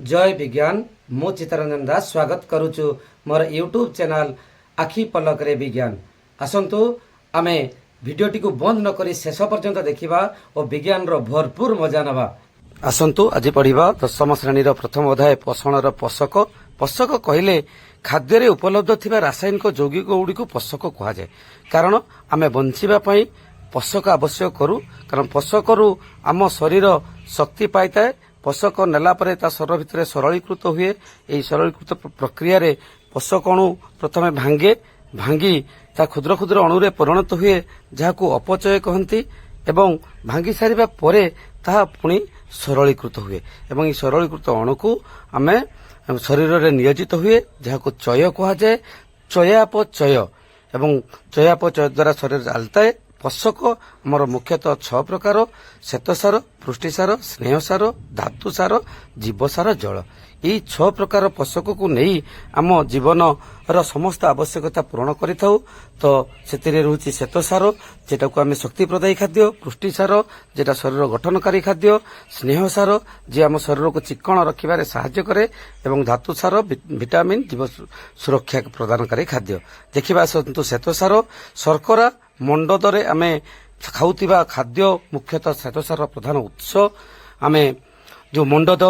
ଜୟ ବିଜ୍ଞାନ। ମୁଁ ଚିତ୍ତରଞ୍ଜନ ଦାସ ସ୍ୱାଗତ କରୁଛୁ ମୋର ୟୁଟ୍ୟୁବ୍ ଚ୍ୟାନେଲ୍ ଆଖି ପଲକରେ ବିଜ୍ଞାନ। ଆସନ୍ତୁ, ଆମେ ଭିଡ଼ିଓଟିକୁ ବନ୍ଦ ନ କରି ଶେଷ ପର୍ଯ୍ୟନ୍ତ ଦେଖିବା ଓ ବିଜ୍ଞାନର ଭରପୁର ମଜା ନେବା। ଆସନ୍ତୁ, ଆଜି ପଢ଼ିବା ଦଶମ ଶ୍ରେଣୀର ପ୍ରଥମ ଅଧ୍ୟାୟ, ପୋଷଣର ପୋଷକ। ପୋଷକ କହିଲେ ଖାଦ୍ୟରେ ଉପଲବ୍ଧ ଥିବା ରାସାୟନିକ ଯୌଗିକ ଗୁଡ଼ିକୁ ପୋଷକ କୁହାଯାଏ। କାରଣ ଆମେ ବଞ୍ଚିବା ପାଇଁ ପୋଷକ ଆବଶ୍ୟକ କରୁ, କାରଣ ପୋଷକରୁ ଆମ ଶରୀର ଶକ୍ତି ପାଇଥାଏ। ପୋଷକ ନେଲା ପରେ ତା ଶରୀର ଭିତରେ ସରଳୀକୃତ ହୁଏ। ଏହି ସରଳୀକୃତ ପ୍ରକ୍ରିୟାରେ ପୋଷକ ଅଣୁ ପ୍ରଥମେ ଭାଙ୍ଗେ, ଭାଙ୍ଗି ତା କ୍ଷୁଦ୍ର କ୍ଷୁଦ୍ର ଅଣୁରେ ପରିଣତ ହୁଏ, ଯାହାକୁ ଅପଚୟ କହନ୍ତି ଏବଂ ଭାଙ୍ଗି ସାରିବା ପରେ ତାହା ପୁଣି ସରଳୀକୃତ ହୁଏ ଏବଂ ଏହି ସରଳୀକୃତ ଅଣୁକୁ ଆମେ ଶରୀରରେ ନିୟୋଜିତ ହୁଏ, ଯାହାକୁ ଚୟ କୁହାଯାଏ। ଚୟାପଚୟ ଏବଂ ଚୟାପଚୟ ଦ୍ୱାରା ଶରୀର ଚାଲିଥାଏ। ପୋଷକ ଆମର ମୁଖ୍ୟତଃ ଛଅ ପ୍ରକାର: ଶ୍ଵେତସାର, ପୃଷ୍ଟିସାର, ସ୍ନେହସାର, ଧାତୁସାର, ଜୀବସାର, ଜଳ। ଏହି ଛଅ ପ୍ରକାର ପୋଷକକୁ ନେଇ ଆମ ଜୀବନର ସମସ୍ତ ଆବଶ୍ୟକତା ପୂରଣ କରିଥାଉ। ତ ସେଥିରେ ରହୁଛି ଶ୍ଵେତସାର, ଯେଟାକୁ ଆମେ ଶକ୍ତି ପ୍ରଦାୟୀ ଖାଦ୍ୟ, ପୃଷ୍ଟିସାର, ଯେଟା ଶରୀର ଗଠନକାରୀ ଖାଦ୍ୟ, ସ୍ନେହସାର, ଯିଏ ଆମ ଶରୀରକୁ ଚିକ୍କଣ ରଖିବାରେ ସାହାଯ୍ୟ କରେ ଏବଂ ଧାତୁସାର, ଭିଟାମିନ୍, ଜୀବ ସୁରକ୍ଷା ପ୍ରଦାନକାରୀ ଖାଦ୍ୟ। ଦେଖିବା ଆସନ୍ତୁ ଶ୍ଵେତସାର। ଶର୍କରା, ମଣ୍ଡଦରେ ଆମେ ଖାଉଥିବା ଖାଦ୍ୟ ମୁଖ୍ୟତଃ ଶ୍ଵେତସାରର ପ୍ରଧାନ ଉତ୍ସ। ଆମେ ଯୋଉ ମଣ୍ଡଦ,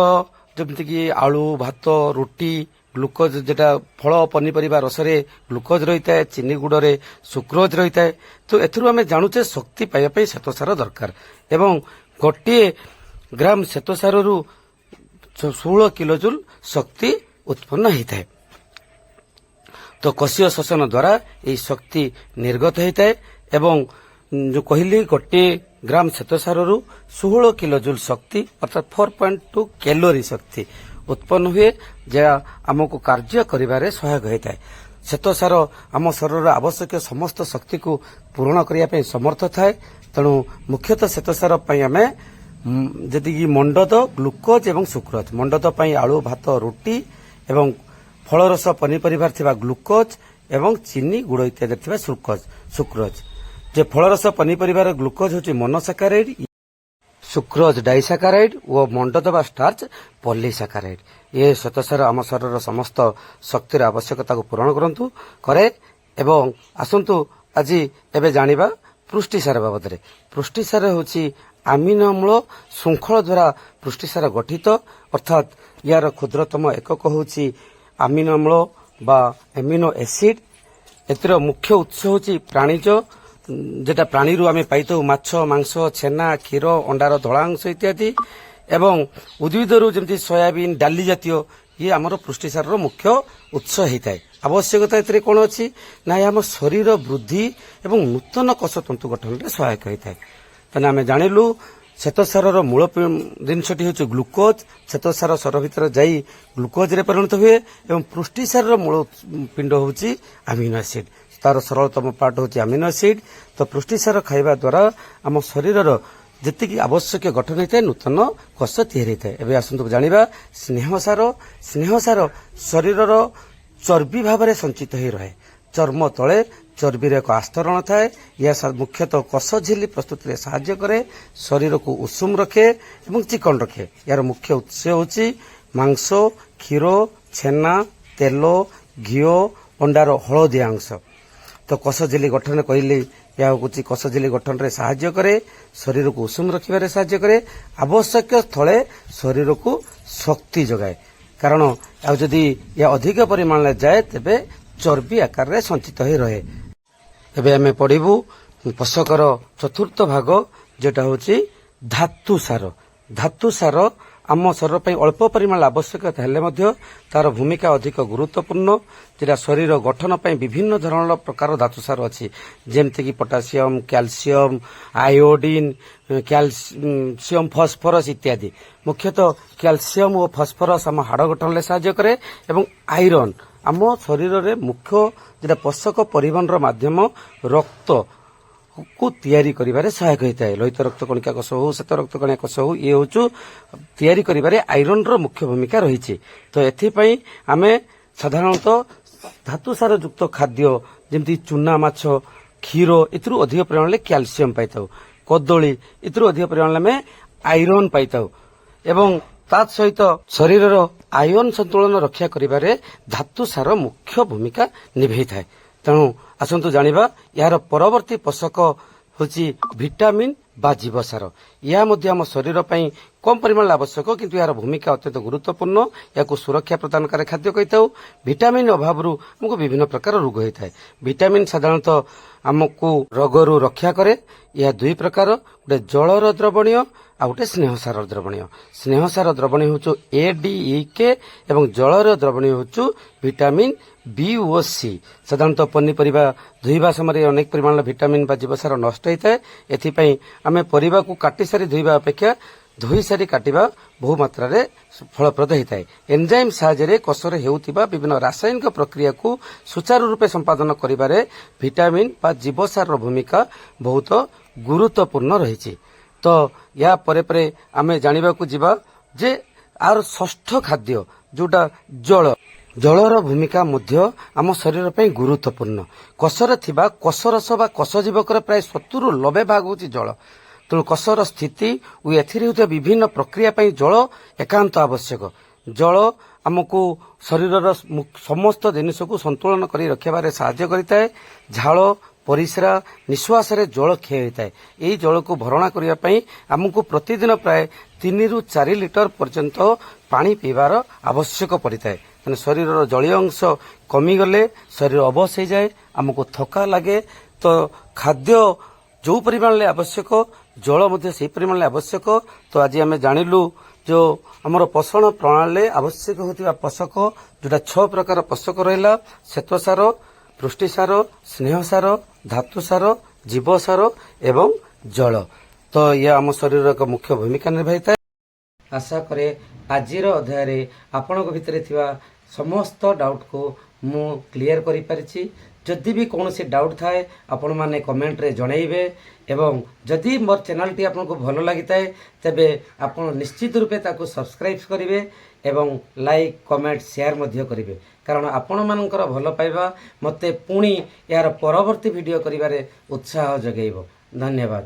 ଯେମିତିକି ଆଳୁ, ଭାତ, ରୁଟି, ଗ୍ଲୁକୋଜ, ଯେଟା ଫଳ ପନିପରିବା ରସରେ ଗ୍ଲୁକୋଜ ରହିଥାଏ, ଚିନି ଗୁଡ଼ରେ ସୁକ୍ରୋଜ ରହିଥାଏ। ତ ଏଥିରୁ ଆମେ ଜାଣୁଛେ, ଶକ୍ତି ପାଇବା ପାଇଁ ଶ୍ଵେତସାର ଦରକାର ଏବଂ 1 ଗ୍ରାମ ଶ୍ଵେତସାରରୁ 16 କିଲୋଜୁଲ ଶକ୍ତି ଉତ୍ପନ୍ନ ହୋଇଥାଏ। ତ କୋଷୀୟ ଶ୍ୱସନ ଦ୍ୱାରା ଏହି ଶକ୍ତି ନିର୍ଗତ ହୋଇଥାଏ ଏବଂ ଯୋଉ କହିଲି, 1 ଗ୍ରାମ ଶ୍ଵେତସାରରୁ 16 କିଲୋଜୁଲ ଶକ୍ତି, ଅର୍ଥାତ୍ 4.2 କ୍ୟାଲୋରି ଶକ୍ତି ଉତ୍ପନ୍ନ ହୁଏ, ଯାହା ଆମକୁ କାର୍ଯ୍ୟ କରିବାରେ ସହାୟକ ହୋଇଥାଏ। ଶ୍ଵେତସାର ଆମ ଶରୀରର ଆବଶ୍ୟକୀୟ ସମସ୍ତ ଶକ୍ତିକୁ ପୂରଣ କରିବା ପାଇଁ ସମର୍ଥ ଥାଏ। ତେଣୁ ମୁଖ୍ୟତଃ ଶ୍ଵେତସାର ପାଇଁ ଆମେ ଯେତିକି ମଣ୍ଡଦ, ଗ୍ଲୁକୋଜ ଏବଂ ସୁକ୍ରୋଜ। ମଣ୍ଡଦ ପାଇଁ ଆଳୁ, ଭାତ, ରୁଟି ଏବଂ ଫଳରସ, ପନିପରିବାରେ ଥିବା ଗ୍ଲୁକୋଜ ଏବଂ ଚିନି, ଗୁଡ଼ ଇତ୍ୟାଦିରେ ଥିବା ସୁକ୍ରୋଜ। ଯେ ଫଳରସ, ପନିପରିବାର ଗ୍ଲୁକୋଜ ହେଉଛି ମନୋସାକାରାଇଡ୍, ସୁକ୍ରୋଜ ଡାଇସାକାରାଇଡ୍ ଓ ମଣ୍ଡଦ ବା ଷ୍ଟାର୍ଚ ପଲିସାକାରାଇଡ୍। ଏ ଶ୍ଵେତସାର ଆମ ଶରୀରର ସମସ୍ତ ଶକ୍ତିର ଆବଶ୍ୟକତାକୁ ପୂରଣ କରେ। ଏବଂ ଆସନ୍ତୁ, ଆଜି ଏବେ ଜାଣିବା ପୃଷ୍ଟିସାର ବାବଦରେ। ପୃଷ୍ଟିସାର ହେଉଛି ଆମିନୋ ଅମ୍ଳ ଶୃଙ୍ଖଳ ଦ୍ୱାରା ପୃଷ୍ଟିସାର ଗଠିତ, ଅର୍ଥାତ୍ ୟାର କ୍ଷୁଦ୍ରତମ ଏକକ ହେଉଛି ଆମିନୋ ଅମ୍ଳ ବା ଏମିନୋ ଏସିଡ୍। ଏଥିର ମୁଖ୍ୟ ଉତ୍ସ ହେଉଛି ପ୍ରାଣୀଜ, ଯେଟା ପ୍ରାଣୀରୁ ଆମେ ପାଇଥାଉ, ମାଛ, ମାଂସ, ଛେନା, କ୍ଷୀର, ଅଣ୍ଡାର ଧଳା ଅଂଶ ଇତ୍ୟାଦି ଏବଂ ଉଦ୍ଭିଦରୁ, ଯେମିତି ସୋୟାବିନ୍, ଡାଲି ଜାତୀୟ। ଇଏ ଆମର ପୃଷ୍ଟିସାରର ମୁଖ୍ୟ ଉତ୍ସ ହେଇଥାଏ। ଆବଶ୍ୟକତା ଏଥିରେ କ'ଣ ଅଛି ନା, ଏହା ଆମ ଶରୀର ବୃଦ୍ଧି ଏବଂ ନୂତନ କୋଷ ତନ୍ତୁ ଗଠନରେ ସହାୟକ ହୋଇଥାଏ। ତେଣୁ ଆମେ ଜାଣିଲୁ, ଶ୍ଵେତସାରର ମୂଳ ଜିନିଷଟି ହେଉଛି ଗ୍ଲୁକୋଜ। ଶ୍ଵେତସାର ଶରୀର ଭିତରେ ଯାଇ ଗ୍ଲୁକୋଜରେ ପରିଣତ ହୁଏ ଏବଂ ପୃଷ୍ଟିସାରର ମୂଳ ପିଣ୍ଡ ହେଉଛି ଆମିନୋ ଏସିଡ୍। ତାର ସରଳତମ ପାର୍ଟ ହେଉଛି ଆମିନୋ ଏସିଡ୍। ତ ପୃଷ୍ଟିସାର ଖାଇବା ଦ୍ୱାରା ଆମ ଶରୀରର ଯେତିକି ଆବଶ୍ୟକୀୟ ଗଠନ ହୋଇଥାଏ, ନୂତନ କୋଷ ତିଆରି ହୋଇଥାଏ। ଏବେ ଆସନ୍ତୁ ଜାଣିବା ସ୍ନେହସାର। ସ୍ନେହସାର ଶରୀରର ଚର୍ବି ଭାବରେ ସଞ୍ଚିତ ହୋଇ ରହେ। ଚର୍ମ ତଳେ ଚର୍ବିର ଏକ ଆସ୍ତରଣ ଥାଏ। ଏହା ମୁଖ୍ୟତଃ କୋଷ ଝିଲ୍ଲି ପ୍ରସ୍ତୁତିରେ ସାହାଯ୍ୟ କରେ, ଶରୀରକୁ ଉଷୁମ ରଖେ ଏବଂ ଚିକଣ ରଖେ। ଏହାର ମୁଖ୍ୟ ଉତ୍ସ ହେଉଛି ମାଂସ, କ୍ଷୀର, ଛେନା, ତେଲ, ଘିଅ, ଅଣ୍ଡାର ହଳଦିଆ ଅଂଶ। ତ କୋଷ ଝିଲ୍ଲି ଗଠନ କହିଲେ, ଏହା ହେଉଛି କୋଷ ଝିଲ୍ଲି ଗଠନରେ ସାହାଯ୍ୟ କରେ, ଶରୀରକୁ ଉଷୁମ ରଖିବାରେ ସାହାଯ୍ୟ କରେ, ଆବଶ୍ୟକ ସ୍ଥଳେ ଶରୀରକୁ ଶକ୍ତି ଯୋଗାଏ। କାରଣ ଆଉ ଯଦି ଏହା ଅଧିକ ପରିମାଣରେ ଯାଏ, ତେବେ ଚର୍ବି ଆକାରରେ ସଞ୍ଚିତ ହୋଇ ରହେ। ଏବେ ଆମେ ପଢିବୁ ପୋଷକର ଚତୁର୍ଥ ଭାଗ, ଯେଟା ହେଉଛି ଧାତୁ ସାର। ଧାତୁ ସାର ଆମ ଶରୀର ପାଇଁ ଅଳ୍ପ ପରିମାଣରେ ଆବଶ୍ୟକତା ହେଲେ ମଧ୍ୟ ତାର ଭୂମିକା ଅଧିକ ଗୁରୁତ୍ୱପୂର୍ଣ୍ଣ, ଯେଟା ଶରୀର ଗଠନ ପାଇଁ। ବିଭିନ୍ନ ଧରଣର ପ୍ରକାର ଧାତୁ ସାର ଅଛି, ଯେମିତିକି potassium, calcium, iodine, calcium, phosphorus ଇତ୍ୟାଦି। ମୁଖ୍ୟତଃ କ୍ୟାଲସିୟମ ଓ ଫସଫରସ୍ ଆମ ହାଡ଼ ଗଠନରେ ସାହାଯ୍ୟ କରେ ଏବଂ ଆଇରନ୍ ଆମ ଶରୀରରେ ମୁଖ୍ୟ ଯେଟା ପୋଷକ ପରିବହନର ମାଧ୍ୟମ ରକ୍ତ କୁ ତିଆରି କରିବାରେ ସହାୟକ ହୋଇଥାଏ। ଲୋହିତ ରକ୍ତ କଣିକା କୋଷ ହଉ, ଶ୍ଵେତ ରକ୍ତ କଣିକା କୋଷ ହଉ, ଇଏ ହେଉଛୁ ତିଆରି କରିବାରେ ଆଇରନ୍ର ମୁଖ୍ୟ ଭୂମିକା ରହିଛି। ତ ଏଥିପାଇଁ ଆମେ ସାଧାରଣତଃ ଧାତୁସାର ଯୁକ୍ତ ଖାଦ୍ୟ, ଯେମିତି ଚୁନା ମାଛ, କ୍ଷୀର, ଏଥିରୁ ଅଧିକ ପରିମାଣରେ କ୍ୟାଲସିୟମ ପାଇଥାଉ। କଦଳୀ, ଏଥିରୁ ଅଧିକ ପରିମାଣରେ ଆମେ ଆଇରନ୍ ପାଇଥାଉ ଏବଂ ତା ସହିତ ଶରୀରର ଆୟନ ସନ୍ତୁଳନ ରକ୍ଷା କରିବାରେ ଧାତୁ ସାର ମୁଖ୍ୟ ଭୂମିକା ନିଭେଇଥାଏ। ତେଣୁ ଆସନ୍ତୁ ଜାଣିବା, ଏହାର ପରବର୍ତ୍ତୀ ପୋଷକ ହେଉଛି ଭିଟାମିନ୍ ବା ଜୀବସାର। ଏହା ମଧ୍ୟ ଆମ ଶରୀର ପାଇଁ କମ୍ ପରିମାଣରେ ଆବଶ୍ୟକ, କିନ୍ତୁ ଏହାର ଭୂମିକା ଅତ୍ୟନ୍ତ ଗୁରୁତ୍ୱପୂର୍ଣ୍ଣ। ଏହାକୁ ସୁରକ୍ଷା ପ୍ରଦାନକାରୀ ଖାଦ୍ୟ କହିଥାଉ। ଭିଟାମିନ୍ ଅଭାବରୁ ଆମକୁ ବିଭିନ୍ନ ପ୍ରକାର ରୋଗ ହୋଇଥାଏ। ଭିଟାମିନ୍ ସାଧାରଣତଃ ଆମକୁ ରୋଗରୁ ରକ୍ଷା କରେ। ଏହା ଦୁଇ ପ୍ରକାର, ଗୋଟେ ଜଳର ଦ୍ରବଣୀୟ ଆଉ ଗୋଟେ ସ୍ନେହସାର ଦ୍ରବଣୀୟ। ସ୍ନେହସାର ଦ୍ରବଣୀୟ ହେଉଛି ଏ, ଡି, ଇ, କେ ଏବଂ ଜଳର ଦ୍ରବଣୀୟ ହେଉଛି ଭିଟାମିନ୍ ବି ଓ ସି। ସାଧାରଣତଃ ପନିପରିବା ଧୋଇବା ସମୟରେ ଅନେକ ପରିମାଣର ଭିଟାମିନ୍ ବା ଜୀବସାର ନଷ୍ଟ ହୋଇଥାଏ। ଏଥିପାଇଁ ଆମେ ପରିବାକୁ କାଟି ସାରି ଧୋଇବା ଅପେକ୍ଷା ଧୋଇ ସାରି କାଟିବା ବହୁ ମାତ୍ରାରେ ଫଳପ୍ରଦ ହୋଇଥାଏ। ଏନ୍ଜାଇମ୍ ସାହାଯ୍ୟରେ କୋଷରେ ହେଉଥିବା ବିଭିନ୍ନ ରାସାୟନିକ ପ୍ରକ୍ରିୟାକୁ ସୁଚାରୁ ରୂପେ ସମ୍ପାଦନ କରିବାରେ ଭିଟାମିନ୍ ବା ଜୀବସାରର ଭୂମିକା ବହୁତ ଗୁରୁତ୍ୱପୂର୍ଣ୍ଣ ରହିଛି। ତ ୟା ପରେ ପରେ ଆମେ ଜାଣିବାକୁ ଯିବା ଯେ ଆର ଷଷ୍ଠ ଖାଦ୍ୟ ଯୋଉଟା ଜଳ। ଜଳର ଭୂମିକା ମଧ୍ୟ ଆମ ଶରୀର ପାଇଁ ଗୁରୁତ୍ୱପୂର୍ଣ୍ଣ। କୋଷରେ ଥିବା କୋଷରସ ବା କୋଷ ଜୀବକର ପ୍ରାୟ 70ରୁ 90 ଭାଗ ହେଉଛି ଜଳ। ତେଣୁ କୋଷର ସ୍ଥିତି ଓ ଏଥିରେ ହେଉଥିବା ବିଭିନ୍ନ ପ୍ରକ୍ରିୟା ପାଇଁ ଜଳ ଏକାନ୍ତ ଆବଶ୍ୟକ। ଜଳ ଆମକୁ ଶରୀରର ସମସ୍ତ ଜିନିଷକୁ ସନ୍ତୁଳନ କରି ରଖିବାରେ ସାହାଯ୍ୟ କରିଥାଏ। ଝାଳ, ପରିସ୍ରା, ନିଶ୍ୱାସରେ ଜଳ କ୍ଷୟ ହୋଇଥାଏ। ଏହି ଜଳକୁ ଭରଣା କରିବା ପାଇଁ ଆମକୁ ପ୍ରତିଦିନ ପ୍ରାୟ 3ରୁ 4 ଲିଟର ପର୍ଯ୍ୟନ୍ତ ପାଣି ପିଇବାର ଆବଶ୍ୟକ ପଡ଼ିଥାଏ। ତେଣୁ ଶରୀରର ଜଳୀୟ ଅଂଶ କମିଗଲେ ଶରୀର ଅବଶ ହେଇଯାଏ, ଆମକୁ ଥକା ଲାଗେ। ତ ଖାଦ୍ୟ ଯେଉଁ ପରିମାଣରେ ଆବଶ୍ୟକ, ଜଳ ମଧ୍ୟ ସେହି ପରିମାଣରେ ଆବଶ୍ୟକ। ତ ଆଜି ଆମେ ଜାଣିଲୁ ଯେଉଁ ଆମର ପୋଷଣ ପ୍ରଣାଳୀରେ ଆବଶ୍ୟକ ହେଉଥିବା ପୋଷକ, ଯୋଉଟା ଛଅ ପ୍ରକାର ପୋଷକ ରହିଲା: ଶ୍ୱେତସାର, ପୃଷ୍ଟିସାର, ସ୍ନେହସାର, ଧାତୁସାର, ଜୀବସାର ଏବଂ ଜଳ। ତ ଇଏ ଆମ ଶରୀରର ଏକ ମୁଖ୍ୟ ଭୂମିକା ନିଭାଇଥାଏ। ଆଶା କରେ ଆଜିର ଅଧ୍ୟାୟରେ ଆପଣଙ୍କ ଭିତରେ ଥିବା ସମସ୍ତ ଡାଉଟକୁ ମୁଁ କ୍ଲିୟର କରିପାରିଛି। ଯଦି ବି କୌଣସି ଡାଉଟ୍ ଥାଏ, ଆପଣମାନେ କମେଣ୍ଟରେ ଜଣାଇବେ ଏବଂ ଯଦି ମୋର ଚ୍ୟାନେଲଟି ଆପଣଙ୍କୁ ଭଲ ଲାଗିଥାଏ, ତେବେ ଆପଣ ନିଶ୍ଚିତ ରୂପେ ତାକୁ ସବସ୍କ୍ରାଇବ୍ କରିବେ ଏବଂ ଲାଇକ୍, କମେଣ୍ଟ, ସେୟାର ମଧ୍ୟ କରିବେ, କାରଣ ଆପଣମାନଙ୍କର ଭଲ ପାଇବା ମୋତେ ପୁଣି ଏହାର ପରବର୍ତ୍ତୀ ଭିଡ଼ିଓ କରିବାରେ ଉତ୍ସାହ ଯୋଗାଇବ। ଧନ୍ୟବାଦ।